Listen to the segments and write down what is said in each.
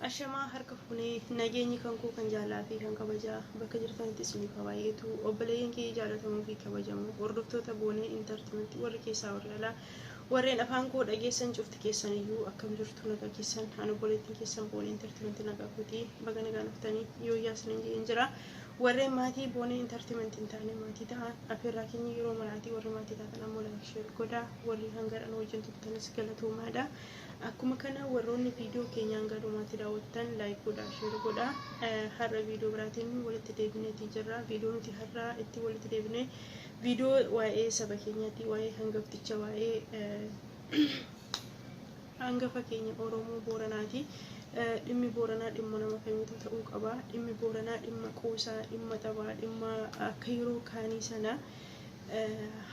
Ashamaa harka fuunee, nageenyi kan koo kan jaalaa fi kan kabajaa bakka jirtanitti isiniif haa baay'atu. Obboleeyyan kiyya jaalatamuu fi kabajamoo hordoftoota Boonee Entertainment, warri keessaa warri alaa, warreen afaan koo dhageessan cufti keessan iyyuu, akkam jirtu? Nagaa keessan? Ani obboleettiin keessan Boonee Entertainment nagaa kooti. Baga nagaan dhuftanii, yooyyaa isiniin jedheen jira. Warreen maatii Boonee Entertainment hin taane maatii ta'an afeerraa keenya yeroo maraatii. Warri maatii taatan ammoo like, share godhaa. Warri hanga nu wajjin turtanis galatoomaadha. Akkuma kana warroonni viidiyoo keenya hanga dhumaatti daawwattan like godhaa, share godhaa. Har'a viidiyoo biraatiin walitti deebineetii jirra. Viidiyoo nuti har'a itti walitti deebine viidiyoo waa'ee saba keenyaati, waa'ee hangafticha, waa'ee hangafa keenya Oromoo Booranaati. Dhimmi Booranaa dhimma nama kamiitu ta'uu qaba. Dhimmi Booranaa dhimma qoosaa, dhimma taphaa, dhimma akka yeroo kaanii sana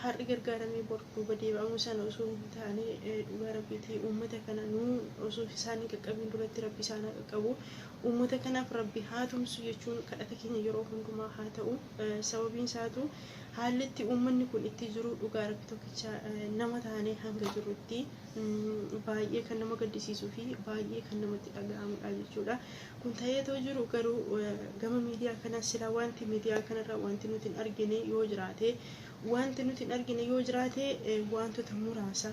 har'i gargaaramee bor duuba deebi'amuu sana osoo hin taane, dhugaa Rabbiitii uummata kana nuu osoo isaan hin qaqqabin duratti Rabbi isaan haa qaqqabu. Uummata kanaaf Rabbi haa tumsu jechuun kadhata keenya yeroo hundumaa haa ta'u. Sababiin isaatu haalli itti uummanni kun itti jiru dhugaa Rabbi tokkicha nama taane hanga jirutti baay'ee kan nama gaddisiisuu fi baay'ee kan namatti dhaga'amudha jechuudha. Kun ta'eetoo jiru garuu gama miidiyaa kana sila wanti miidiyaa kanarra wanti nuti hin argine yoo jiraate, wanti nuti hin argine yoo jiraate, wantoota muraasa,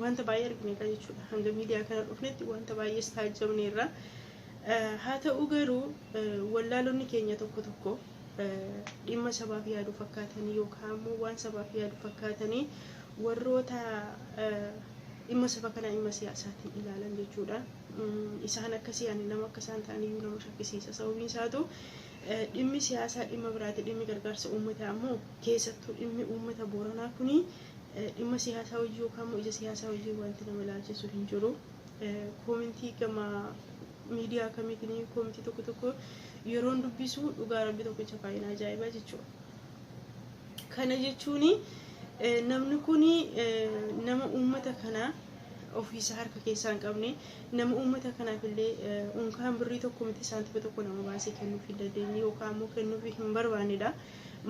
wanta baay'ee argineerra jechuudha. Hanga miidiyaa kana dhufnetti wanta baay'ees taajjabneerra. Haa ta'u garuu wallaalonni keenya tokko tokko dhimma sabaaf yaadu fakkaatanii yookaan immoo waan sabaaf yaadu fakkaatanii warroota dhimma saba kanaa dhimma siyaasaatiin ilaalan jechuudha. Isaan akkasii ani nama akka isaan ta'an iyyuu nama shakkisiisa. Sababiin isaatu dhimmi siyaasaa dhimma biraati, dhimmi gargaarsa uummataa ammoo, keessattuu dhimmi uummata Booranaa kuni dhimma siyaasaa hojii yookaan immoo ija siyaasaa hojii wanti nama ilaalchisu hin jiru. Koomentii gama miidiyaa kamiitiin koomentii tokko tokko yeroon dubbisu dhugaa Rabbi tokkicha baay'ina ajaa'ibaa jechuudha. Kana jechuun namni kun nama uummata kana ofiisa harka keessaa hin qabne, nama uummata kanaaf illee unkaan birrii tokko miti saantima tokko nama baasee kennuuf hin dandeenye yookaan immoo kennuuf hin barbaannedha.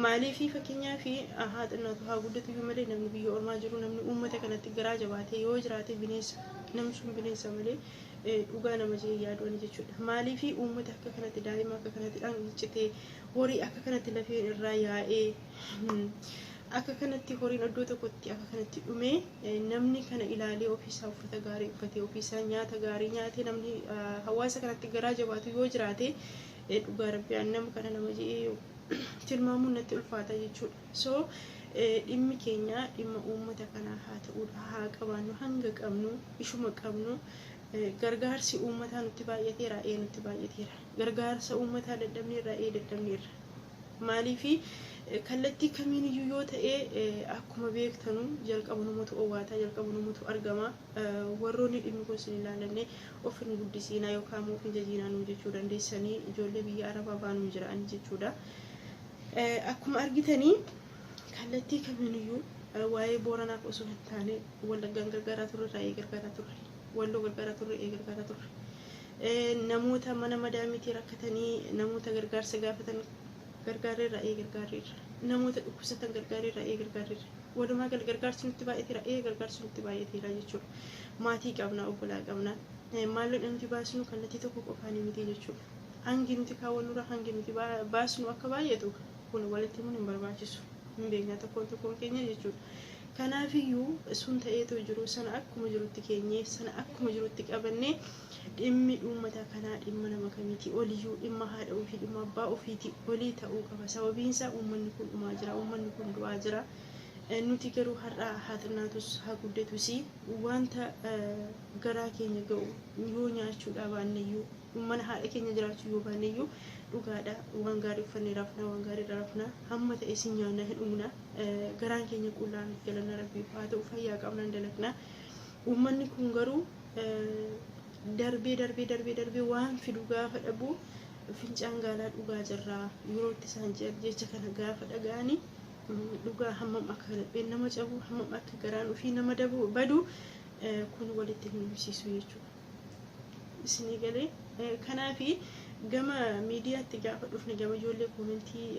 Maaliif? Fakkeenyaaf haa xinnaatu haa guddatu iyyuu malee namni biyya ormaa jiru, namni uummata kanatti garaa jabaatee yoo jiraate bineensa, namni sun bineensa malee dhugaa nama jee yaadu jechuudha. Maaliif? Uummata akka kanatti, daa'ima akka kanatti dhangicitee, horii akka kanatti lafeen irraa yaa'ee, akka kanatti horiin iddoo tokkotti akka kanatti dhumee, namni kana ilaalee ofiisaa uffata gaarii uffatee, ofiisaa nyaata gaarii nyaatee, namni hawaasa kanatti garaa jabaatu yoo jiraate, dhugaa Rabbi nama kana nama jee tilmaamuun natti ulfaata jechuudha. So dhimmi keenya dhimma uummata kanaa haa ta'uudha haa qabaannu, hanga qabnu ishuma qabnu. Gargaarsi uummataa nutti baay'ateera, ee nutti baay'ateera. Gargaarsa uummataa dadhabneerra, ee dadhabneerra. Maaliifi kallattii kamiiniyyuu yoo ta'e akkuma beektanu jalqaba namatu owwaataa, jalqaba namatu argama. Warroonni dhimmi kun isin ilaalanne of hin guddisiinaa yookaan immoo of hin jajiinaa nuu jechuu dandeessanii, ijoollee biyya arabaa baanuu jiran jechuudha. Akkuma argitanii kallattii kamiiniyyuu waa'ee Booranaaf osoo hin taane Wallaggaan gargaaraa turre, raayii gargaaraa turre, Walloo gargaaraa turre, ee gargaaraa turre. Namoota mana madaamiitii rakkatanii namoota gargaarsa gaafatan gargaarreerra, ee gargaarreerra. Namoota dhukkubsatan gargaarreerra, ee gargaarreerra. Walumaa gala gargaarsi nutti baay'ateera, ee gargaarsi nutti baay'ateera jechuudha. Maatii qabna, obbolaa qabna. Maallaqni nuti baasnu kallattii tokko qofaan miti jechuudha. Hangi nuti kaawwannurra hangi nuti baasnu akka baay'atu kun walitti himuun hin barbaachisu. Hin beekna tokkoon tokkoon keenya jechuudha. Kanaafiyyuu sun ta'eetoo jiru sana akkuma jirutti keenyee, sana akkuma jirutti qabannee, dhimmi uummata kanaa dhimma nama kamiitii oliyyuu, dhimma haadha ofii, dhimma abbaa ofiitii olii ta'uu qaba. Sababiin isaa uummanni kun dhumaa jira, uummanni kun du'aa jira. Nuti garuu har'a haa xinnaatus haa guddatus wanta garaa keenya ga'u yoo nyaachuudhaa baanneyyuu, mana haadha keenya jiraachuu yoo baanneyyuu, dhugaadha, waan gaarii uffannee rafna, waan gaarii rafna, hamma ta'e si nyaanna, hin dhugna, garaan keenya qullaa miti, galanna Rabbiif haa ta'u, fayyaa qabna, dalagna. Uummanni kun garuu darbee darbee darbee darbee waan fidu gaafa dhabu fincaan gaalaa dhugaa jirra. Yeroo itti isaan jecha kana gaafa dhaga'anii dhugaa hammam akka lapheen nama cabu, hammam akka garaan ofii nama dabu badu kun walitti hin himsiisu jechuudha. Isinii galee? Kanaafi gama miidiyaatti gaafa dhufne, gama ijoollee koomentii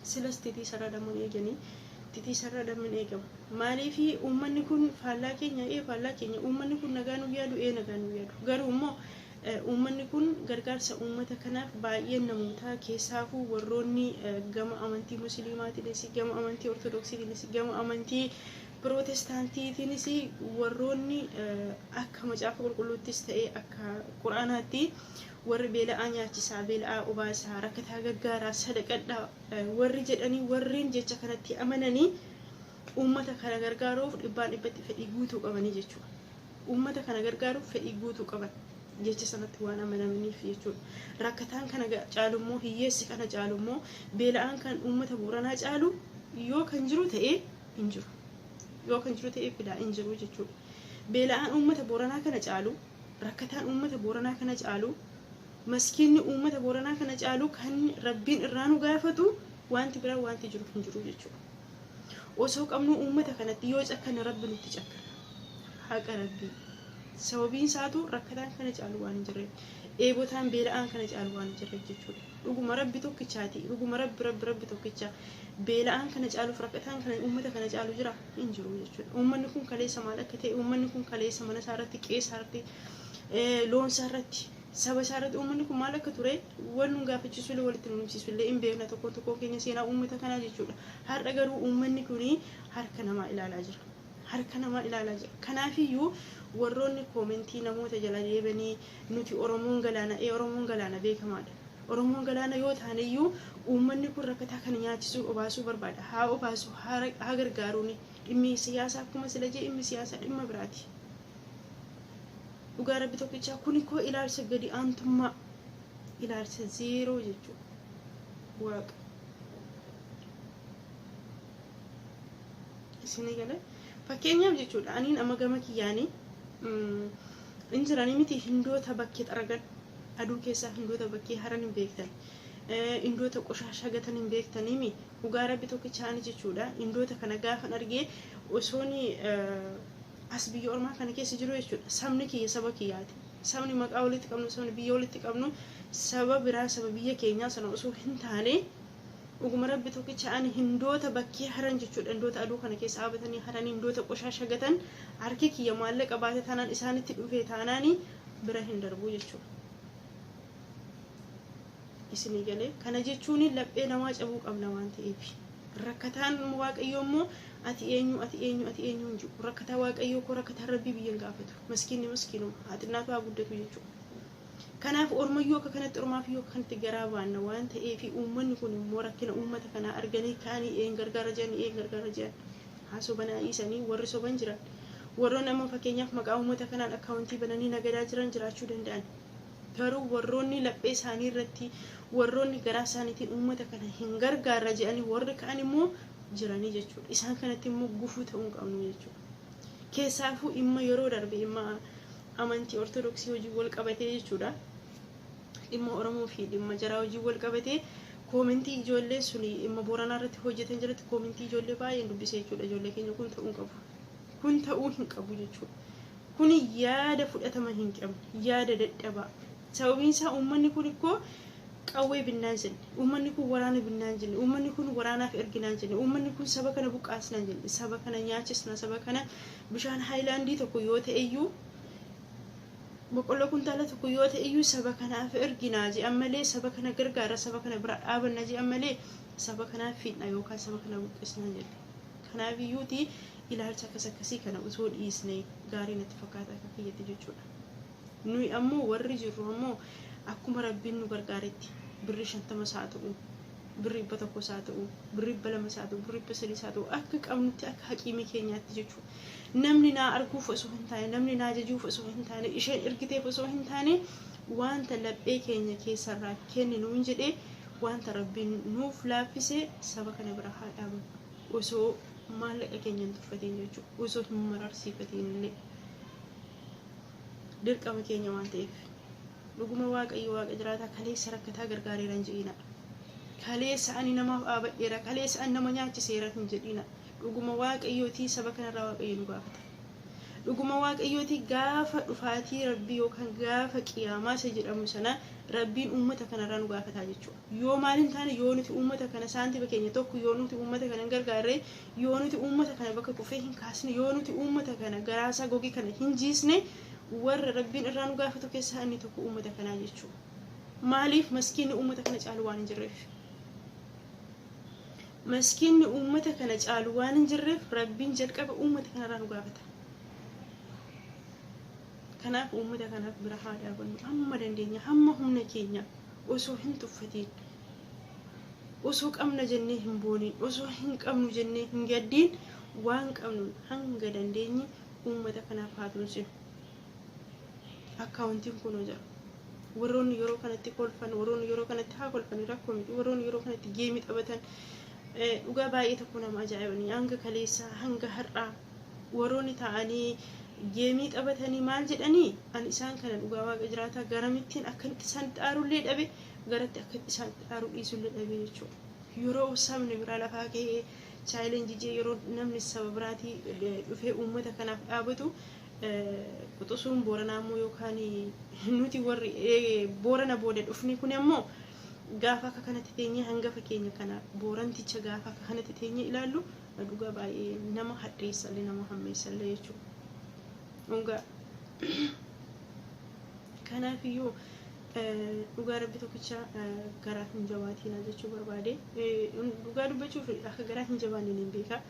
silas titii sarara dhamuun eeganii, titii sarara dhamuun eegamu. Maaliif uummanni kun faallaa keenya, ee faallaa keenya, uummanni kun nagaa nu yaadu, ee nagaa nu yaadu. Garuu immoo uummanni kun gargaarsa uummata kanaaf baay'een namootaa keessaafuu warroonni gama amantii musliimaatiinis, gama amantii ortodoksiitiinis, gama amantii pirootestaantiitiinis warroonni akka macaafa qulqulluuttis ta'e akka quraanaatti warri beela'aa nyaachisaa, beela'aa obaasaa, rakkataa gargaaraa, sadaqadhaa warri jedhanii warreen jecha kanatti amananii uummata kana gargaaruuf dhibbaan dhibbatti fedhii guutuu qabanii jechuudha. Uummata kana gargaaruuf fedhii guutuu qaban jecha sanatti waan amanamaniif jechuudha. Rakkataan kana caalummoo, hiyyeessi kana caalummoo, beela'aan kan uummata Booranaa caalu yoo kan jiru ta'e hin jiru. Yoo kan jiru ta'e filaa hin jiru jechuudha. Beela'aan uummata Booranaa kana caalu, rakkataan uummata Booranaa kana caalu, maskiinni uummata Booranaa kana caalu kan Rabbiin irraa nu gaafatu wanti biraa wanti jiru hin jiru jechuudha. Osoo qabnu uummata kanatti yoo cakkanne Rabbi nutti cakkana. Haqa Rabbii. Sababiin isaatu rakkataan kana caalu waan hin jirreef. Dheebotaan beela'aan kana caalu waan hin jirreef jechuudha. Dhuguma Rabbi tokkichaati. Dhuguma Rabbi Rabbi Rabbi tokkicha. Beela'aan kana caaluuf rakkataan kana uummata kana caalu jira hin jiru jechuudha. Uummanni kun kaleessa maal akka ta'e, uummanni kun kaleessa mana isaa irratti, qe'ee isaa irratti, loon isaa irratti, saba isaa irratti uummanni kun maal akka ture wal nu gaafachiisu illee walitti nu himsiisu illee hin beekna tokkoon tokkoon keenya seenaa uummata kanaa jechuudha. Har'a garuu uummanni kun harka namaa ilaalaa jira. Harka namaa ilaalaa jira. Kanaafiyyuu warroonni koomentii namoota jala deebanii nuti Oromoon galaana, ee Oromoon galaana beekamaadha. Oromoon galaana yoo taaneyyuu uummanni kun rakkataa kana nyaachisuu obaasuu barbaada. Haa obaasu, haa gargaaruuni. Dhimmi siyaasaa akkuma sila jee dhimmi siyaasaa dhimma biraati. Dhugaa Rabbi tokkichaa kuni koo ilaalcha gadi aantummaa, ilaalcha zeeroo jechuudha. Waaqa. Isinii galee fakkeenyaaf jechuudha, aniin amma gama kiyyaanii in jiranii miti hindoota bakkee xaragan, aduu keessaa hindoota bakkee haran hin beektan, hindoota qoshaashaa gatan hin beektaniimi. Dhugaa Rabbi tokkichaani jechuudha, hindoota kana gaafan argee osoon as biyya ormaa kana keessa jiru jechuudha, sabni kiyya saba kiyyaati, sabni maqaa walitti qabnu, sabni biyya walitti qabnu saba biraa, saba biyya keenyaa sana osoo hin taane, dhuguma Rabbi tokkicha ani hindoota bakkee haran jechuudha, hindoota aduu kana keessa dhaabatanii haran, hindoota qoshaasha gatan, harki kiyya maallaqa baate taanaan, isaanitti dhufe taanaani bira hin darbu jechuudha. Isinii galee kana jechuun laphee namaa cabuu qabna waan ta'eef. Rakkataan Waaqayyoo immoo ati eenyu, ati eenyu, ati eenyu hin jiru. Rakkataa Waaqayyoo koo, rakkataan Rabbii biyya hin gaafatu. Maskiinni maskiinuma, haa xinnaatu haa guddatu jechuudha. Kanaaf ormayyuu akka kanatti, ormaafiyyuu akka kanatti garaa baanna waan ta'eef, uummanni kun immoo rakkina uummata kanaa arganii ka'anii een gargaara jedhanii, een gargaara jedhan haa sobanaa dhiisanii warri soban jiran. Warroonni amma fakkeenyaaf maqaa uummata kanaan akkaawuntii bananii nagadaa jiran jiraachuu danda'an. Garuu warroonni laphee isaanii irratti, warroonni garaa isaaniitiin uummata kana hin gargaarra jedhanii warri ka'an immoo jiranii jechuudha. Isaan kanatti immoo gufuu ta'uu hin qabnu jechuudha. Keessaafuu dhimma yeroo darbe dhimma amantii ortodoksii wajjin wal qabatee jechuudha. Dhimma Oromoo fi dhimma jaraa wajjin wal qabatee koomentii ijoollee suni dhimma Booranaa irratti hojjetan jalatti koomentii ijoollee baay'een dubbise jechuudha. Ijoollee keenya kun ta'uu hin qabu. Kun ta'uu hin qabu jechuudha. Kuni yaada fudhatama hin qabne, yaada dadhabaa. Sababiin isaa uummanni kun ikkoo qawwee binnaan jenne, uummanni kun waraana binnaan jenne, uummanni kun waraanaaf erginaan jenne, uummanni kun saba kana buqqaasnaan jenne, saba kana nyaachisna, saba kana bishaan haayilaandii tokko yoo ta'eyyuu, boqqolloo kuntaala tokko yoo ta'eyyuu saba kanaaf erginaa je'an malee, saba kana gargaara, saba kana bira dhaabanna je'an malee, saba kanaaf fiidna yookaan saba kana buqqisnaan jenne. Kanaaf iyyuuti ilaalcha akkas akkasii kana osoo dhiisne gaarii natti fakkaata akka kiyyatti jechuudha. Nuyi ammoo warri jirru ammoo akkuma Rabbiin nu gargaaretti birrii 50 haa ta'u, birrii 100 haa ta'u, birrii 200 haa ta'u, birrii 300 haa ta'u, akka qabnutti, akka haqiimii keenyaatti jechuudha. Namni naa arguuf osoo hin taane, namni naa jajuuf osoo hin taane, isheen ergiteef osoo hin taane, wanta laphee keenya keessarraa kenninu hin jedhee wanta Rabbiin nuuf laaffise saba kana bira haa dhaabannu. Osoo maallaqa keenya hin tuffatiin jechuudha. Osoo hin mararsiifatiin illee. Dirqama keenya waan ta'eef. Dhuguma Waaqayyo Waaqa jiraataa, kaleessa rakkataa gargaareera hin jedhina. Kaleessa ani namaaf dhaabadheera, kaleessa ani nama nyaachiseera hin jedhina. Dhuguma Waaqayyootii saba kanarraa Waaqayyo nu gaafata. Dhuguma Waaqayyooti, gaafa dhufaatii Rabbii yookaan gaafa qiyaamaa isa jedhamu sana Rabbiin uummata kanarraa nu gaafataa jechuudha. Yoo maal hin taane, yoo nuti uummata kana saantima keenya tokko, yoo nuti uummata kana hin gargaarre, yoo nuti uummata kana bakka kufee hin kaasne, yoo nuti uummata kana garaasaa gogii kana hin jiisne, warra Rabbiin irraa nu gaafatu keessaa inni tokko uummata kanaa jechuudha. Maaliif? Maskiinni uummata kana caalu waan hin jirreef. Maskiinni uummata kana caalu waan hin jirreef, Rabbiin jalqaba uummata kanarraa nu gaafata. Kanaaf uummata kanaaf bira haa dhaabannu, hamma dandeenya, hamma humna keenya, osoo hin tuffatiin, osoo qabna jennee hin booniin, osoo hin qabnu jennee hin gaddiin, waan qabnuun hanga dandeenye uummata kanaaf haa tumsinu. Akkaawuntiin kunoo jira. Warroonni yeroo kanatti kolfan, warroonni yeroo kanatti haa kolfan, rakkoo miti. Warroonni yeroo kanatti geemii taphatan, dhugaa baay'ee tokko nama ajaa'ibanii, hanga kaleessaa hanga har'aa warroonni taa'anii geemii taphatanii maal jedhanii, ani isaan kana dhugaa Waaqa jiraataa garamittiin akkamitti isaan itti aarullee dhabe, garatti akkamitti isaan itti aaruu dhiisullee dhabe jechuudha. Yeroo sabni biraa lafaa ka'ee challenge jee, yeroo namni saba biraatii dhufee uummata kanaaf dhaabatu, quxusuun Booranaa immoo yookaan nuti warri Boorana booda dhufni kun ammoo gaafa akka kanatti teenyee hangafa keenya kana Booranticha gaafa akka kanatti teenyee ilaallu, dhugaa baay'ee nama hadheessallee nama hammeessallee jechuudha. Dhugaa. Kanaafiyyuu dhugaa Rabbi tokkicha garaa hin jabaatiina jechuu barbaade. Dhugaa dubbachuuf akka garaa hin jabaanne niin beeka.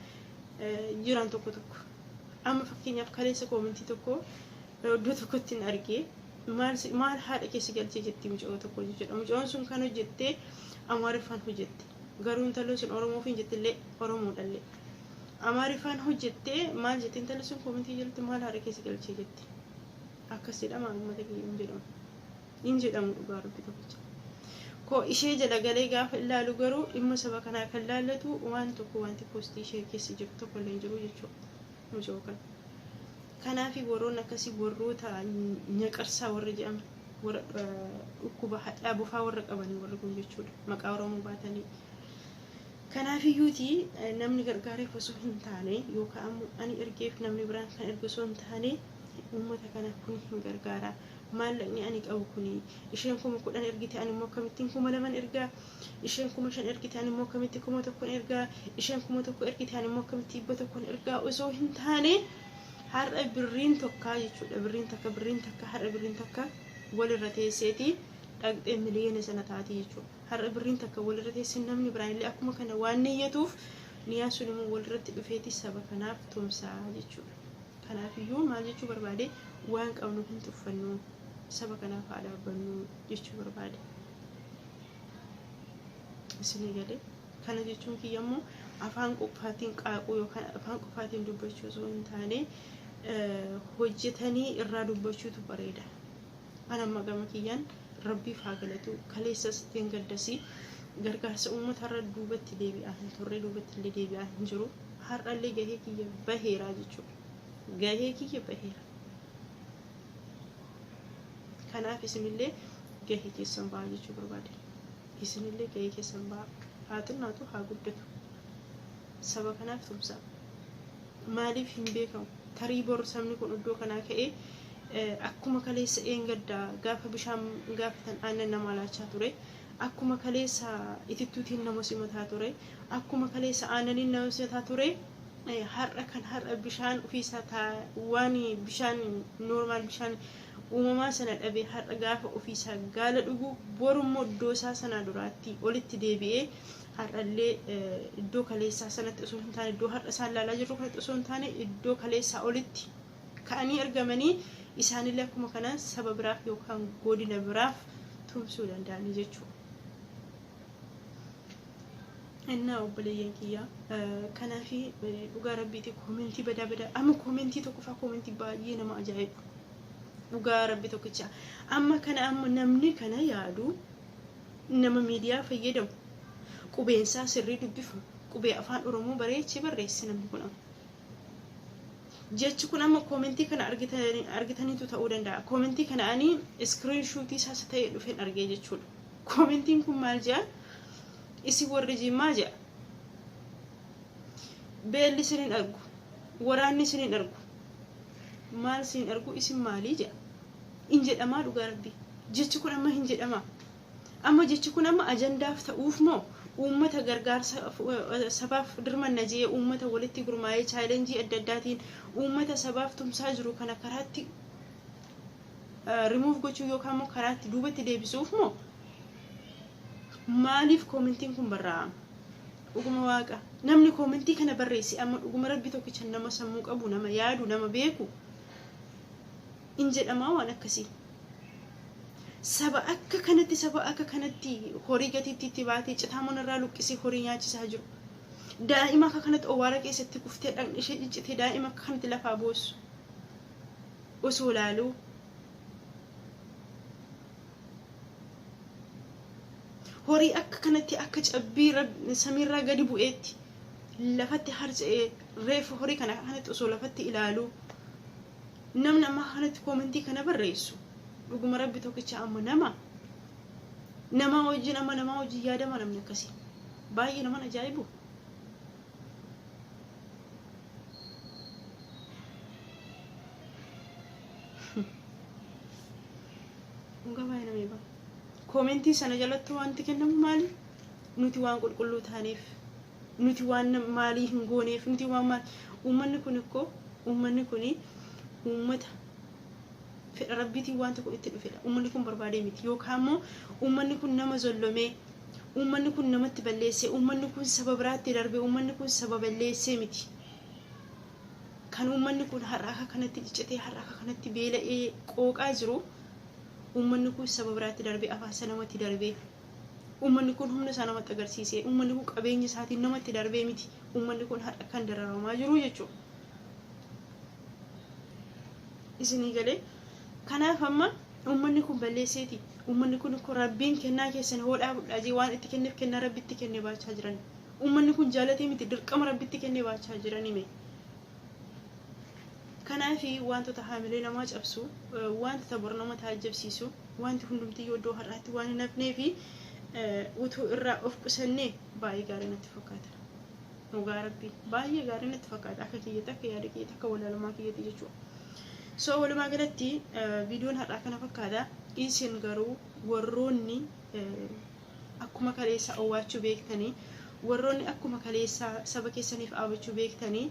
Jiran tokko tokko. Amma fakkeenyaaf kaleessa koomentii tokko iddoo tokkotti hin argee, maal haadha keessa galchee jetti mucayoo tokko jechuudha. Mucayoon sun kan hojjette Amaariffaan hojjette. Garuu intalloon sun Oromoof hin jettillee, Oromoodhallee. Amaariffaan hojjette, maal jette intalli sun koomentii jalatti? Maal haadha keessa galchee jetti. Akkas jedhama uummata kiyya? Hin jedhamu. Hin jedhamu, dhugaa Rabbi tokkicha. Koo ishee jala galee gaafa ilaalu garuu dhimma saba kanaa kan laallatu waan tokko wanti poostii ishee keessa jiru tokko illee hin jiru jechuudha. Mucoo kana. Kanaafi warroonni akkasii warroota nyaqarsaa warra jedhaman, warra dhukkuba hadhaa bofaa warra qabanii warri kun jechuudha. Maqaa Oromoo baatanii. Kanaafiyyuuti namni gargaareef osoo hin taane, yookaan ammoo ani ergeef namni biraan kan ergu osoo hin taane, uummata kana kun hin gargaara. Maallaqni ani qabu kuni, isheen 10,000 ergite, ani immoo akkamittiin 2,000 ergaa? Isheen 5,000 ergite, ani immoo akkamitti 1,000 ergaa? Isheen 1,000 ergite, ani immoo akkamitti 100 ergaa osoo hin taane, har'a birriin tokkaa jechuudha. Birriin takka, birriin takka, har'a birriin takka walirra teesseeti dhaqxee miliyoona sana taati jechuudha. Har'a birriin takka walirra teessee namni biraan illee akkuma kana waan niyyatuuf, niyaan sun immoo walirratti dhufeeti saba kanaaf tumsaa jechuudha. Kanaafiyyuu maal jechuu barbaade? Waan qabnu hin tuffannu, saba kanaaf haa dhaabbannu jechuu barbaade. Isinii galee? Kana jechuun kiyya immoo afaan qofaatiin qaaquu yookaan afaan qofaatiin dubbachuu osoo hin taane, hojjetanii irraa dubbachuutu bareeda. An amma gama kiyyaan Rabbiif haa galatu, kaleessas gaddasii gargaarsa uummatarra duubatti deebi'aa hin turre, duubatti illee deebi'aa hin jiru. Har'allee gahee kiyya baheeraa jechuudha. Gahee kiyya baheera. Kanaaf isinillee gahee keessan bahaa jechuu barbaade. Isinillee gahee keessan bahaa. Haa xinnaatu haa guddatu. Saba kanaaf tumsaa. Maaliif hin beekamu? Tarii bor sabni kun iddoo kanaa ka'ee akkuma kaleessa eengaddaa gaafa bishaan gaafatan aannan namaa laachaa ture. Akkuma kaleessa itittuutiin nama simataa ture. Akkuma kaleessa aannaniin nama simataa ture. Har'a kan har'a bishaan ofiisaa waan bishaan normal bishaan uumamaa sana dhabe, har'a gaafa ofiisaa gaala dhugu, borummoo iddoo isaa sanaa duraatti olitti deebi'ee, har'allee iddoo kaleessaa sanatti osoo hin taane, iddoo har'a isaan ilaalaa jirru kanatti osoo hin taane, iddoo kaleessaa olitti ka'anii argamanii, isaanillee akkuma kanaan saba biraaf yookaan godina biraaf tumsuu danda'anii jechuudha. Innaa obboleeyyan kiyya, kanaafi dhugaa Rabbiiti koomentii badaa badaa, amma koomentii tokkoffaa, koomentii baay'ee nama ajaa'ibu, dhugaa Rabbi tokkicha, amma kana amma namni kana yaadu, nama miidiyaa fayyadamu, qubeensaa sirrii dubbifamu, qubee Afaan Oromoo bareechee barreesse namni kun. Amma jechi kun, amma koomentii kana argitaniitu ta'uu danda'a. Koomentii kana ani screenshot isaas ta'ee dhufeen argee jechuudha. Koomentiin kun maal jedha? Isin warri Jimmaa jedha, beelli isin hin argu, waraanni isin hin argu. Maal siin argu isin maalii jedha. In jedhamaa dhugaa rabbi. Jechi kun amma hin jedhamaa. Amma jechi kun amma ajandaaf ta'uuf moo uummata gargaarsa sabaaf dirmanna jee uummata walitti gurmaa'ee challenge adda addaatiin uummata sabaaf tumsaa jiru kana karaatti rimuuf gochuu yookaan immoo karaatti duubatti deebisuuf moo maaliif commentiin kun barraa'ama? Dhuguma waaqa namni commentii kana barreesse amma dhuguma rabbi tokkicha nama sammuu qabu, nama yaadu, nama beeku in jedhamaa waan akkasii. Saba akka kanatti, saba akka kanatti horii gatiitti itti baatee citaa manarraa luqqisee horii nyaachisaa jiru. Daa'ima akka kanatti owwaara keessatti kuftee dhaqni ishee ciccitee daa'ima akka kanatti lafaa boossu. Osoo laaluu. Horii akka kanatti akka cabbii samiirraa gadi bu'eetti lafatti harca'ee reefu horii kana kanatti osoo lafatti ilaaluu namni amma kanatti commentii kana barreessu dhuguma rabbi tokkicha amma nama wajjin amma nama wajjin yaadama namni akkasii baay'ee naman ajaa'ibu. Dhugaa baay'ee nama eeba. Commentii sana jalatti wanti kennamu maali? Nuti waan qulqulluu taaneef, nuti waan maalii hin gooneef, nuti waan maal, uummanni kun ikkoo uummanni kun uummata fedha rabbiitiin wanti kun itti dhufedha. Uummanni kun barbaadee miti yookaan immoo uummanni kun nama zollomee, uummanni kun namatti balleessee, uummanni kun saba biraatti darbee, uummanni kun saba balleessee miti. Kan uummanni kun har'a akka kanatti ciccitee, har'a akka kanatti beela'ee qooqaa jiru, uummanni kun saba biraatti darbee, afaan isaa namatti darbee, uummanni kun humna isaa namatti agarsiisee, uummanni kun qabeenya isaatiin namatti darbee miti. Uummanni kun har'a kan dararamaa jiru jechuudha. Isinii galee? Kanaaf amma uummanni kun balleesseeti. Uummanni kun kun rabbiin kennaa keessan hoodhaa fudhaa jee waan itti kenneef kennaa rabbitti kennee baachaa jiran. Uummanni kun jaalatee miti, dirqama rabbitti kennee baachaa jiran hime. Kanaaf wantoota haamilee namaa cabsu, wantoota bor nama taajjabsiisu, wanti hundumtiyyuu iddoo har'aatti waan hin hafnee fi utuu irraa of qusannee baay'ee gaarii natti fakkaata. Dhugaa rabbii baay'ee gaarii natti fakkaata akka kiyyatti, akka yaada kiyyatti, akka walaalumaa kiyyatti jechuudha. So walumaa galatti viidiyoon har'aa kana fakkaata. Isin garuu warroonni akkuma kaleessaa owwaachuu beektanii, warroonni akkuma kaleessaa saba keessaniif dhaabachuu beektanii,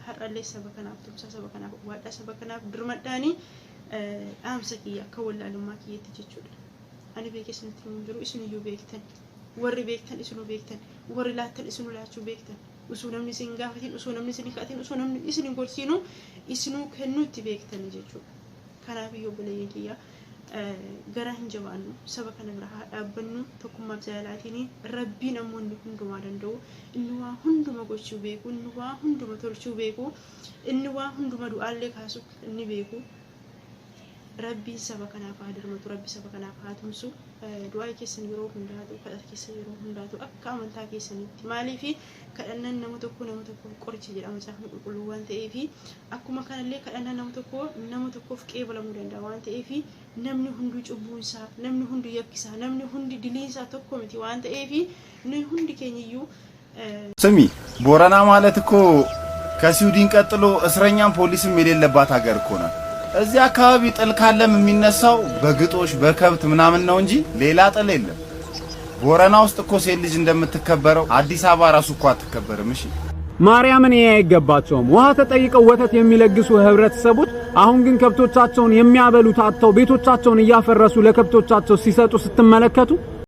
har'allee saba kanaaf tumsaa, saba kanaaf owwaadhaa, saba kanaaf dirmadhaanii dhaamsa kiyya akka wallaalummaa kiyyatti jechuudha. Ani beekee isinitti himu jiru, isiniyyuu beektan. Warri beektan isinuu beektan. Warri laattan isinuu laachuu beektan. Osoo namni isin gaafatin, osoo namni isin kadhatin, osoo namni isin hin gorsiinu isinuu kennuutti beektanii jechuudha. Kanaaf iyyuu obboleeyyan kiyya, garaa hin jabaannu, saba kana bira haa dhaabbannu tokkummaaf jaalalaatiin. Rabbiin ammoo inni hundumaa danda'u, inni waa hunduma gochuu beeku, inni waa hunduma tolchuu beeku, inni waa hunduma du'aallee kaasu inni beeku, rabbiin saba kanaaf haa dirmatu, rabbi saba kanaaf haa tumsu. Du'aa keessan yeroo hundaatu, kadhata keessan yeroo hundaatu akka amantaa keessanitti, maaliif kadhannaan nama tokko nama tokkoof qoricha jedhama Macaafni Qulqulluu waan ta'eef, akkuma kanallee kadhannaan nama tokko nama tokkoof qeebalamuu danda'a waan ta'eef, namni hunduu cubbuunsaa, namni hundi yakkisaa, namni hundi diliinsaa tokko miti waan ta'eef, nuyi hundi keenyiyyuu ስሚ፣ ቦረና ማለት እኮ ከስዊድን ቀጥሎ እስረኛም ፖሊስም የሌለባት ሀገር እኮ ናት። እዚህ አካባቢ ጥል ካለም የሚነሳው በግጦሽ በከብት ምናምን ነው እንጂ ሌላ ጥል የለም። ቦረና ውስጥ እኮ ሴት ልጅ እንደምትከበረው አዲስ አበባ ራሱ እኮ አትከበርም። እሺ። ማርያምን ይሄ አይገባቸውም። ውሃ ተጠይቀው ወተት የሚለግሱ ህብረተሰቦች አሁን ግን ከብቶቻቸውን የሚያበሉት አጥተው ቤቶቻቸውን እያፈረሱ ለከብቶቻቸው ሲሰጡ ስትመለከቱ